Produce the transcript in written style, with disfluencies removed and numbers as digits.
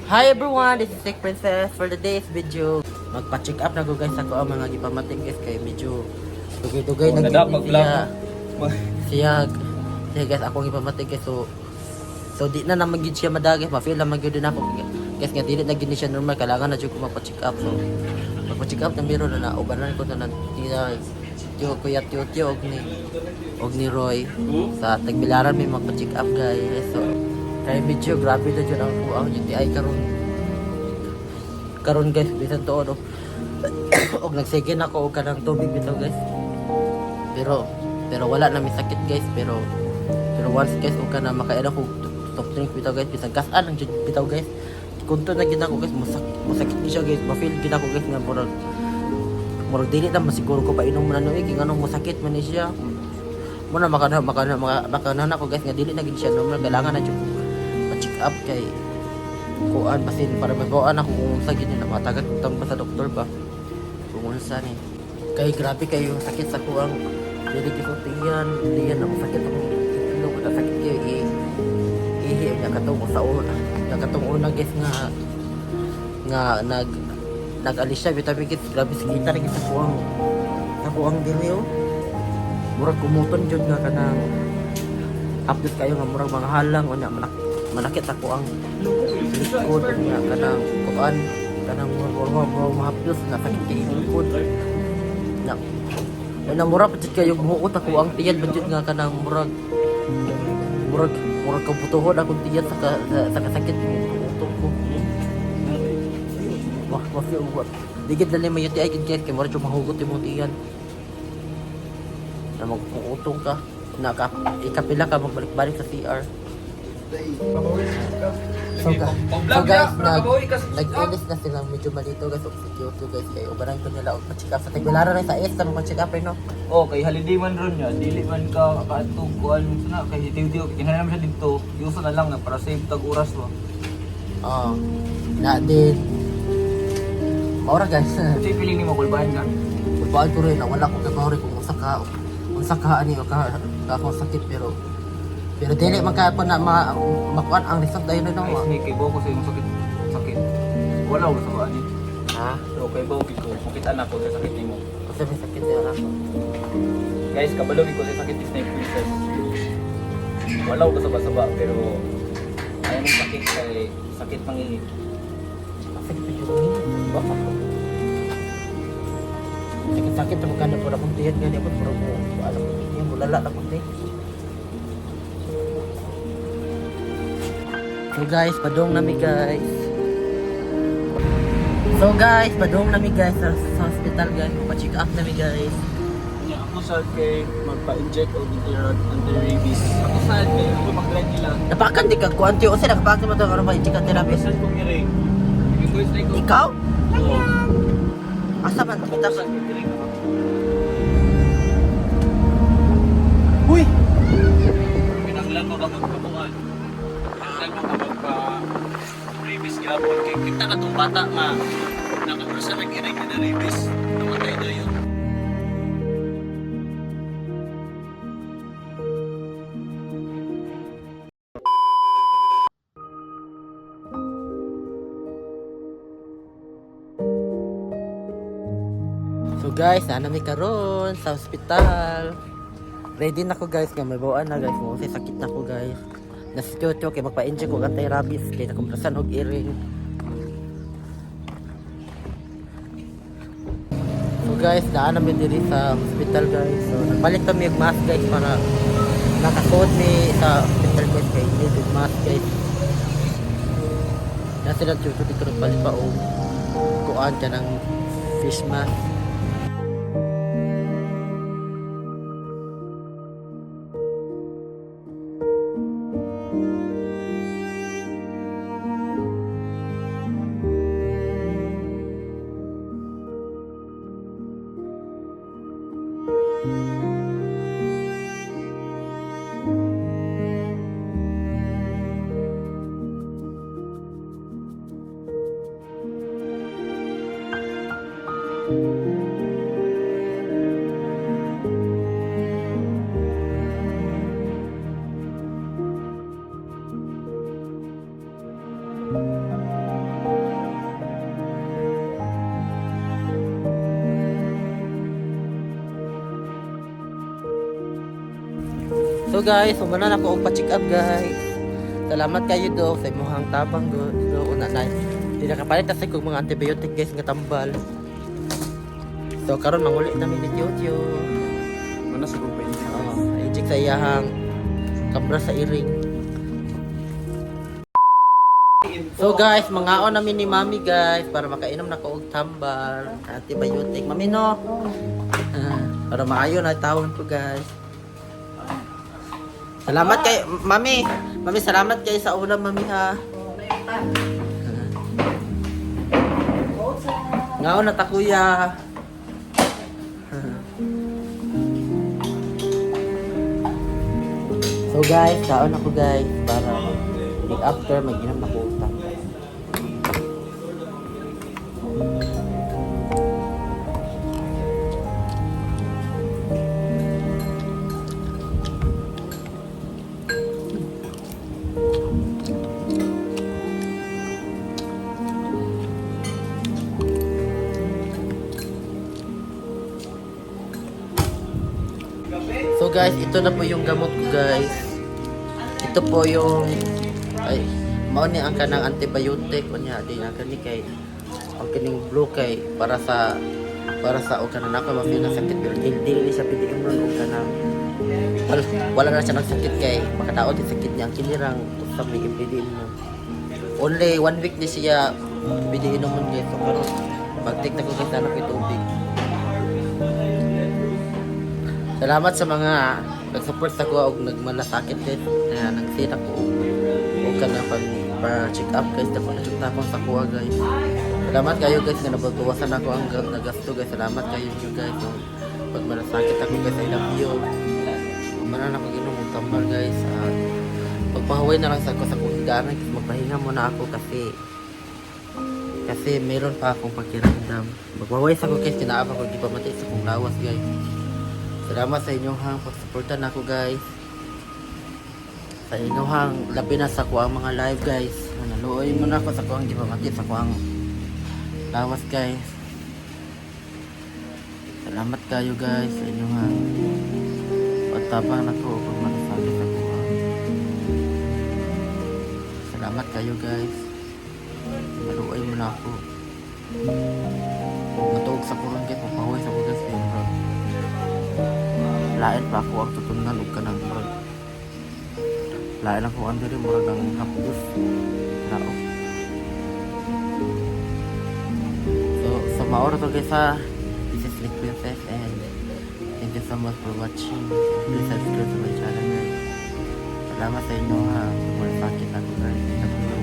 Hi everyone, this is Sick Princess for today's video. Magpa-check up na ko guys ako ang mga gipamating guys kay medyo dugay-dugay Oh, na nadap, gyud mag-vlog. siya. Siya siya guys, ako ang gipamating guys, so so di na naman gyud siya madagay, ma-feel naman gyud na ako guys nga dili na gyud ni siya normal, kailangan na jud ko magpa-check up. So magpa-check up na meron na naubanan ko na tira Tiyo, Kuya Tiyo Tiyo og ni Roy sa Tagbilaran may magpa-check up guys. So kay medyo grabe na jud ang kuang UTI karon karon guys, bisan tuod og og nagsige na ko og kanang tubig bitaw guys, pero pero wala na may sakit guys, pero pero once guys og kana makaila ko soft drink bitaw guys, bisan gas-an lang jud bitaw guys, kunto na gid ako guys, masakit masakit gid siya guys, ma-feel gid ako guys nga murag murag dili na masiguro ko painom na no eh, kay nganong masakit man ni siya muna makana makana makana ako guys nga dili na gid siya normal, kailangan na jud pa-check up kay kuan basin para mabuan ako kung unsa gid na matagat kung tamba sa doktor ba kung unsa ni kay grabe kayo yung sakit sa kuang dili gid ko tiyan tiyan ako sakit akong itlog na sakit kayo i ihi niya katong sa una niya katong una guys nga nga nag nag-alis siya bitaw guys, grabe sakita ra gid sa kuang diri oh. Murag kumuton jud nga kanang update kayo nga murag mga halang unya manak manakit ako ang likod nga kanang kuan kanang murag murag murag mahapdos na sakit kay likod na na mura pa jud kayo muhuot ako ang tiyan ba jud nga kanang murag murag murag kabutuhon akong tiyan sa, ka, sa kasakit utong ko. Wah, wah, wah. Digid na may UTI gid guys kay murag jud mahugot imong tiyan na magpuutong ka na ka, ikapila ka magbalik-balik sa CR. So, so guys, nag-ilis na sila medyo malito guys og si Kyoto guys kay ubaran ko nila og pa-check up sa Tagbilaran na sa S na pa-check up eh, no. Oh, kay holiday man ron niya, dili man ka kaadto kuan sana kay tiw-tiw kinahanglan man siya didto. Yuso na lang na para save tag oras ba. Oo. Na din. Maura guys. Kasi feeling nimo kulbahan ka. Kulbaan ko rin na wala ko kabaw rin kung unsa ka ani o ka ka akong sakit, pero pero dili man ka po na ma, makuan ang result dayon no. Ay, snake kay ko sa imong sakit. Sakit. Wala ko sa ani. Ha? Pero kay bawo ko, makita na ko sa sakit nimo. Kasi may sakit niya ako. Guys, kabalo ko sa sakit ni Snake Princess. Wala ko sa basaba pero ayaw mong sakit kay sakit mangihi. Sakit pa yun. Baka. Sakit-sakit na magkano po akong tiyan nga niya po. Puro mo, alam ko tiyan, mulala na akong tiyan. So guys, padong nami guys. So guys, padong nami guys sa hospital guys. Pa-check up nami guys. Nya ako sad kay magpa-inject og anti-rabies. Ako sad kay ako mag-drive nila. Napakan di ka kuanti o sa nakapakan mo to karon pa check up therapist. Sad kong iring. Boys like Ikaw? Oo. Asa man kita Sad kong iring. Uy! Pinanglan mo ba magkabuan? Pinanglan mo ka magpa rabies gyapon kay kita katong bata nga nakaprosa nag-iring na rabies. Namatay na yun. So guys, na mi karon sa ospital. Ready na ko guys, nga may bawaan na guys. Mo kasi sakit na ko guys. Nasa Kyoto kay magpa-inject og anti-rabies kay nakumplasan og earring. So guys, naa na mi diri sa hospital guys. So nagpalit kami og mask guys para nakasuot mi sa hospital guys kay need og mask guys. Na sila dito dito nagpalit pa og kuan kanang fish mask. So guys, humana na ko og pa-check up, guys. Salamat kayo, Dok, sa imong tabang go. So una na. Di nakapalit ta sa kog mga antibiotic, guys, nga tambal. So karon mangulit nami ni Tio Tio. Mana sa grupo niya. Oh, inject sa iyahang kabra sa iring. So guys, mangaon namin ni Mami, guys, para makainom na ko og tambal, antibiotic. Mami, no. Ah, para maayo na tawon ko, guys. Salamat kay Mami. Mami, salamat kay sa ulam, Mami, ha. Ah. Ngaon na ta, kuya. So guys, kaon ako, guys, para like after mag-inom na ko og tambal. So guys, ito na po yung gamot ko, guys. Ito po yung ay mao ni ang kanang antibiotic unya di ang kani kay ang kining blue kay para sa og kanang ako ma-feel na sakit pero dili dili ni siya pwede imnon og kanang wala na siya nagsakit kay makadaot yung sakit niya. Ang kinirang usab ni pwede imnon. Only one week ni siya pwede inomon, guys. So karon mag-take na ko, guys, ano kay tubig. Salamat sa mga nag-support sa ko og nagmalasakit, guys. Na nag-send ako og kana pag pa check up, guys. Dako na jud ako sa kuha, guys. Salamat kayo, guys, nga nababawasan ako ang nagasto, guys. Salamat kayo nyo, guys, yung pagmalasakit ako, guys. I love you. Manan ako ginom og tambal, guys, at pagpahuway na lang sa ko sa kong higaan kasi magpahinga muna ako kasi meron pa akong pakiramdam. Magpahuway sa ko, guys, kinaaba ko gipamati sa kong lawas, guys. Salamat sa inyong hang pagsuporta nako, guys. Sa inyong hang labi na sa kuang mga live, guys. Naluoy mo na ako sa kuang gipamati sa kuang lawas, guys. Salamat kayo, guys, sa inyong hang pagtabang nako pag malasakit ako. Salamat kayo, guys. Naluoy mo na ako. Matuog sa kuron, guys, mapahuway sa ko, guys, kay murag lain pa ako ang tutunan og kanang murag lain ako ang diri murag ang hapdos lao. So sa maoro to, guys, ha. This is Nick Princess and thank you so much for watching. Please subscribe to my channel, guys. Salamat sa inyo, ha. Sakit ako, guys. I love you.